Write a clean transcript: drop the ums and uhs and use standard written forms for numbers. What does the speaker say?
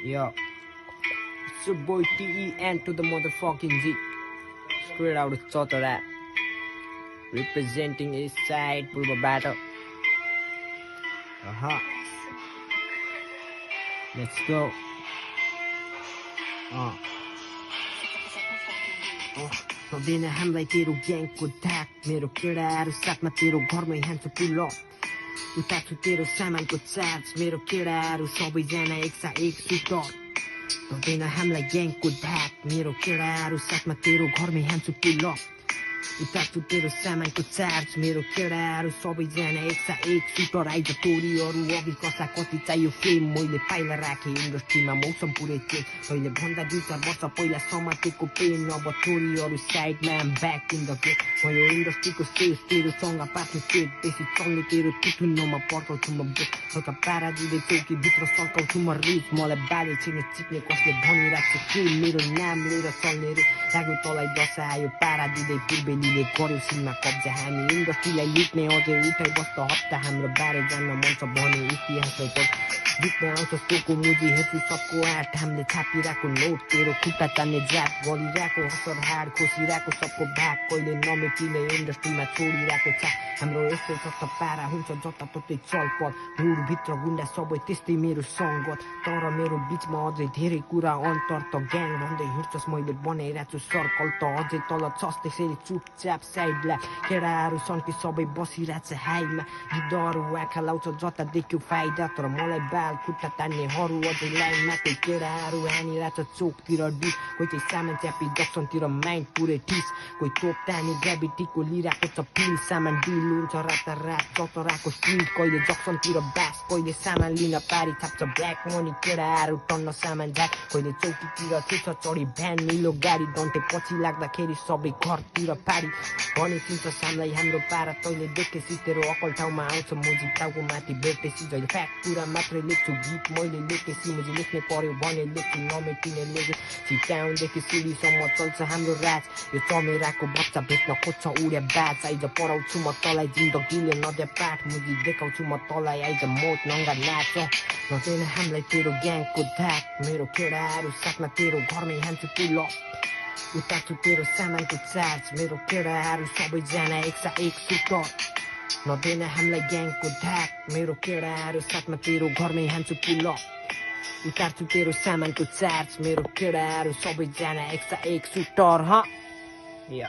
Yo, it's your boy TEN to the motherfucking Z. Straight out of Chotara. Representing East Side, Purba Battle. Let's go. दिन हामीलाई तेरो ग्याङको धाक मेरो केडाहरू साथमा तेरो घरमै हान्छ पुल उता छु तेरो सामानको चार्ज मेरो केडाहरू सबैजना एकसा एक सुटर दिन हामीलाई ग्याङको धाक मेरो केडाहरू साथमा तेरो घरमै हान्छ पुल उता छु तेरो सामानको चार्ज मेरो केडाहरू सबैजना एकसा एक सुटर आइज टोरीहरू अघि कसलाई कति चाहियो फेम मैले पाइला राखेँ इन्डस्ट्रीमा मौसम पुरै थिएँ मैले भन्दा 2-4 वर्ष पहिला समातेको पेन अब टोरीहरू साइडमा ब्याक इन द गेट भयो इन्डस्ट्रीको स्टेज तेरोसँग पार्टी सेट बेसी चल्ने तेरो टुटुन्नमा पर्काउँछु म बेट हल्का पारा दिँदै चौकीभित्र सर्काउँछु म रिच मलाई बाले छिर्ने चिप्ने कसले भनिरहेको छ के मेरो नाम लिएर चल्ने रे लाग्यो तँलाई दशा आयो पारा दिँदै पूर्वेलीले गर्यो सिनमा कब्जा हामी इन्डस्ट्रीलाई लुट्ने अझै उठाइ बस्छ हप्ता हाम्रो बारे जान्न मन छ भने इतिहासलाई पढ जित्ने आउँछ तोको मुजी हेर्छु सबको आँट हामीले छापिरहेको नोट तेरो खुट्टा तान्ने जात गरिरहेको असर हाड खोसिरहेको सबको भाग कहिले नमेटिने इन्डस्ट्रीमा छोडिरहेको छ हाम्रो यस्तै जस्तो पारा हुन्छ जताततै चलपल हुडभित्र गुन्डा सबै त्यस्तै मेरो सङ्गत तर मेरो बिचमा अझै धेरै कुरा अन्तर त ग्याङ भन्दै हिँड्छस् मैले बनाइरहेको छु सर्कल त अझै तल छस् त्यसरी चुपचाप साइडलाई केडाहरू सन्टी सबै बसिरहेछ हाइमा गिद्धहरू आँखा लाउँछ जता देख्यो फाइदा तर मलाई बाल खुट्टा तान्नेहरू अझै लाइनमा कोही केडाहरू हानिरहेछ चोकतिर डिस कोही चाहिँ सामान च्यापी जक्सनतिर माइन्ड पुरै ठिस कोही तोप तानी ग्राभिटीको लिइरहेको छ पिल सामान डिल हुन्छ रातारात चतराको स्ट्रिट कहिले जक्सनतिर बास कहिले सामान लिन पारी थाप्छ ब्ल्याक मनी केडाहरू टन्न सामान झाक कहिले चौकीतिर थिएछ चढी भ्यान निलो गाडी डन्टे पछि लाग्दाखेरि सबै घरतिर पारी भने चिन्छ सामलाई हाम्रो पारा तैँले देखेपछि तेरो अकल ठाउँमा आउँछ मुजी टाउको माथि भेटेपछि जहिले फ्याक्ट कुरा मात्रै लेख्छु गीत मैले लेखेपछि मुजी लेख्ने पर्यो भने लेख्छु नमेटिने लेखेपछि टाउनदेखि सिडीसम्म चल्छ हाम्रो राज यो चमेराको बच्चा भेट्न खोज्छ उड्या बाज आइज पढाउँछु म तँलाई जिन्दगीले नदिया पाठ मुजी देखाउँछु म तँलाई आइज मोट नङ्गा नाच नदेन हामीलाई तेरो ग्याङको धाक मेरो केडाहरू साथमा तेरो घरमै हान्छु पुल उता छु तेरो सामानको चार्ज मेरो केडाहरू सबैजना एकसा एक सुटर नदेन हामीलाई ग्याङको धाक मेरो केडाहरू साथमा तेरो घरमै हान्छु पुल उतार्छु तेरो सामानको चार्ज मेरो केडाहरू सबैजना एकसा एक सुटर